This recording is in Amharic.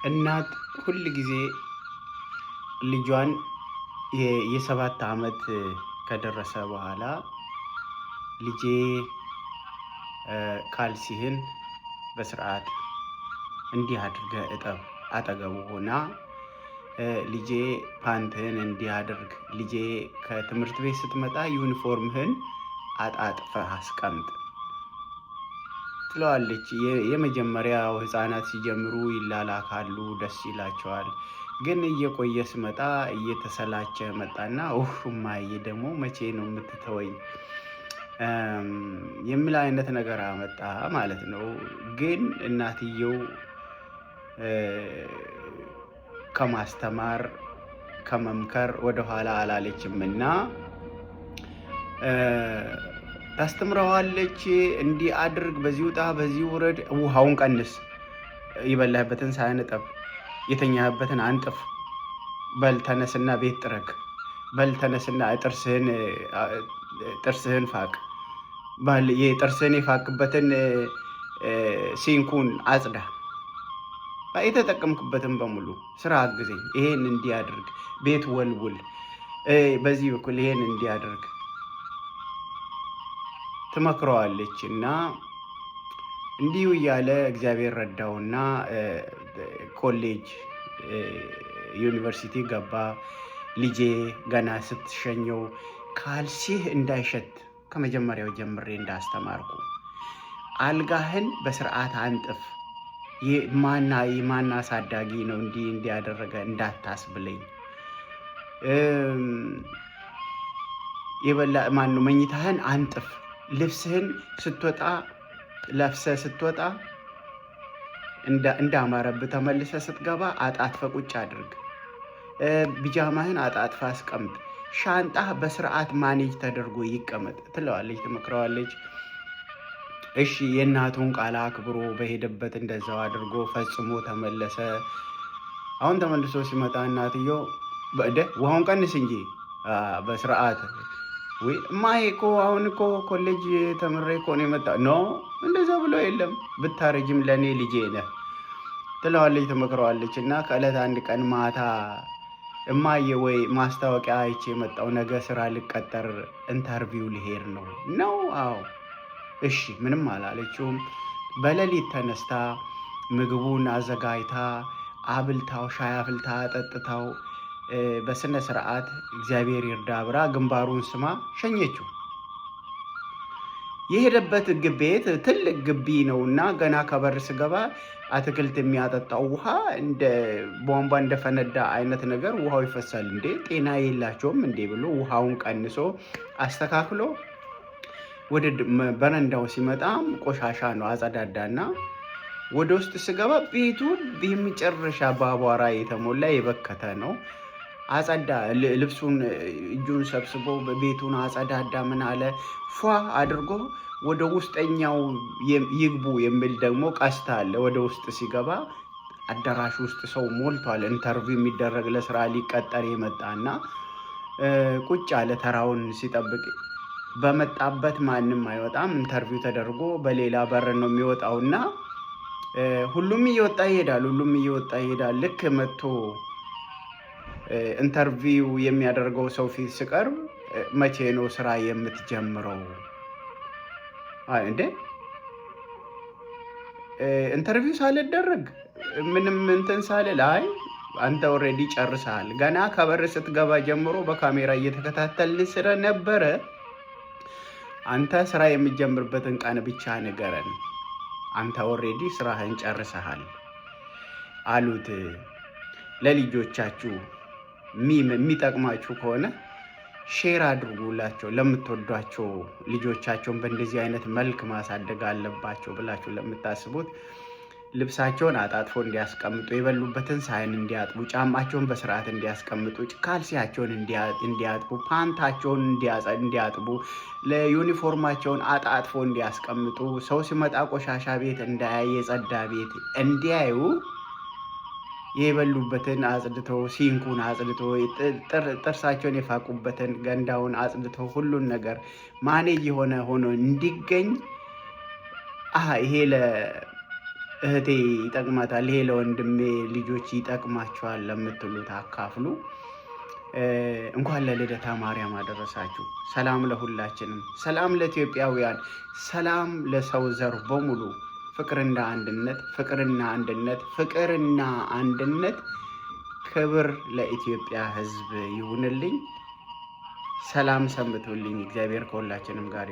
እናት ሁል ጊዜ ልጇን የ7 ዓመት ከደረሰ በኋላ "ልጄ፣ ካልሲህን በስርዓት እንዲህ አድርገህ እጠብ" አጠገቡ ሆና፣ "ልጄ፣ ፓንትህን እንዲህ አድርግ፣ ልጄ፣ ከትምህርት ቤት ስትመጣ ዩኒፎርምህን አጣጥፈህ አስቀምጥ" ትለዋለች። የመጀመሪያው ህፃናት ሲጀምሩ ይላላካሉ፣ ደስ ይላቸዋል። ግን እየቆየ ስመጣ እየተሰላቸ መጣና "ኡፍ እማዬ፣ ደግሞ መቼ ነው የምትተወኝ?" የሚል አይነት ነገር አመጣ ማለት ነው። ግን እናትየው ከማስተማር፣ ከመምከር ወደኋላ አላለችም እና ታስተምረዋለች። እንዲህ አድርግ፣ በዚህ ውጣ፣ በዚህ ውረድ፣ ውሃውን ቀንስ፣ የበላህበትን ሳህን እጠብ፣ የተኛህበትን አንጥፍ፣ በል ተነስና ቤት ጥረግ፣ በል ተነስና ጥርስህን ፋቅ፣ ጥርስህን የፋቅበትን sink ኡን አጽዳ፣ የተጠቀምክበትን በሙሉ ስራ አግዘኝ፣ ይሄን እንዲያደርግ፣ ቤት ወልውል፣ በዚህ በኩል ይሄን እንዲያደርግ ትመክረዋለች። እና እንዲሁ እያለ እግዚአብሔር ረዳውና ኮሌጅ ዩኒቨርሲቲ ገባ። "ልጄ፣ ገና ስትሸኘው ካልሲህ እንዳይሸት ከመጀመሪያው ጀምሬ እንዳስተማርኩ አልጋህን በስርዓት አንጥፍ፣ ማና አሳዳጊ ነው እንዲህ እንዲያደረገ እንዳታስብለኝ፣ የበላ ማነው መኝታህን አንጥፍ፣ ልብስህን ስትወጣ ለብሰህ ስትወጣ እንዳማረብህ ተመልሰህ ስትገባ አጣጥፈህ ቁጭ አድርግ፣ ቢጃማህን አጣጥፈህ አስቀምጥ፣ ሻንጣህ በስርዓት manage ተደርጎ ይቀመጥ" ትለዋለች፣ ትመክረዋለች። እሺ፣ የእናቱን ቃል አክብሮ በሄደበት እንደዛው አድርጎ ፈጽሞ ተመለሰ። አሁን ተመልሶ ሲመጣ እናትየው "በእደ ውሃውን ቀንስ እንጂ በስርዓት።" "ወይ እማዬ፣ እኮ አሁን እኮ ኮሌጅ ተምሬ እኮ ነው የመጣ።" "No፣ እንደዛ ብሎ የለም፣ ብታረጅም ለእኔ ልጄ ነህ" ትለዋለች፣ ትመክረዋለች። እና ከዕለት አንድ ቀን ማታ "እማዬ፣ ወይ ማስታወቂያ አይቼ የመጣው ነገ ስራ ልቀጠር interview ልሄድ ነው።" "ነው? አዎ፣ እሺ።" ምንም አላለችውም። በሌሊት ተነስታ ምግቡን አዘጋጅታ አብልታው፣ ሻይ አፍልታ አጠጥታው፣ በስነ ስርዓት እግዚአብሔር ይርዳ ብላ ግንባሩን ስማ ሸኘችው። የሄደበት ቤት ትልቅ ግቢ ነው እና ገና ከበር ስገባ አትክልት የሚያጠጣው ውሃ እንደ ቧንቧ እንደፈነዳ አይነት ነገር ውሃው ይፈሳል። "እንዴ፣ ጤና የላቸውም እንዴ?" ብሎ ውሃውን ቀንሶ አስተካክሎ ወደ በረንዳው ሲመጣም ቆሻሻ ነው። አጸዳዳና ወደ ውስጥ ስገባ ቤቱ የመጨረሻ በአቧራ የተሞላ የበከተ ነው። አጸዳ፣ ልብሱን እጁን ሰብስቦ ቤቱን አጸዳዳ። ምን አለ፣ ፏ አድርጎ ወደ ውስጠኛው ይግቡ የሚል ደግሞ ቀስት አለ። ወደ ውስጥ ሲገባ አዳራሽ ውስጥ ሰው ሞልቷል። Interview የሚደረግ፣ ለስራ ሊቀጠር የመጣና ቁጭ አለ ተራውን ሲጠብቅ። በመጣበት ማንም አይወጣም። Interview ተደርጎ በሌላ በር ነው የሚወጣው እና ሁሉም እየወጣ ይሄዳል። ሁሉም እየወጣ ይሄዳል። ልክ መጥቶ interview የሚያደርገው ሰው ፊት ስቀርብ "መቼ ነው ስራ የምትጀምረው?" "አይ፣ እንዴ፣ interview ሳልደረግ፣ ምንም እንትን ሳልል።" "አይ፣ አንተ already ጨርሰሃል። ገና ከበር ስትገባ ጀምሮ በካሜራ እየተከታተልን ስለነበረ አንተ ስራ የምትጀምርበትን ቀን ብቻ ንገረን። አንተ already ስራህን ጨርሰሃል" አሉት። ለልጆቻችሁ የሚጠቅማችሁ ከሆነ share አድርጉላቸው። ለምትወዷቸው፣ ልጆቻቸውን በእንደዚህ አይነት መልክ ማሳደግ አለባቸው ብላችሁ ለምታስቡት፣ ልብሳቸውን አጣጥፎ እንዲያስቀምጡ፣ የበሉበትን ሳህን እንዲያጥቡ፣ ጫማቸውን በስርዓት እንዲያስቀምጡ፣ ካልሲያቸውን እንዲያጥቡ፣ ፓንታቸውን እንዲያጥቡ፣ ለዩኒፎርማቸውን አጣጥፎ እንዲያስቀምጡ፣ ሰው ሲመጣ ቆሻሻ ቤት እንዳያይ የጸዳ ቤት እንዲያዩ፣ የበሉበትን አጽድተው፣ sink ኡን አጽድተው፣ ጥርሳቸውን የፋቁበትን ገንዳውን አጽድተው፣ ሁሉን ነገር manage የሆነ ሆኖ እንዲገኝ ይሄ እህቴ ይጠቅማታል፣ ይሄ ለወንድሜ ልጆች ይጠቅማቸዋል ለምትሉት አካፍሉ። እንኳን ለልደታ ማርያም አደረሳችሁ። ሰላም ለሁላችንም፣ ሰላም ለኢትዮጵያውያን፣ ሰላም ለሰው ዘር በሙሉ። ፍቅርና አንድነት፣ ፍቅርና አንድነት፣ ፍቅርና አንድነት። ክብር ለኢትዮጵያ ሕዝብ ይሁንልኝ። ሰላም ሰንብቱልኝ። እግዚአብሔር ከሁላችንም ጋር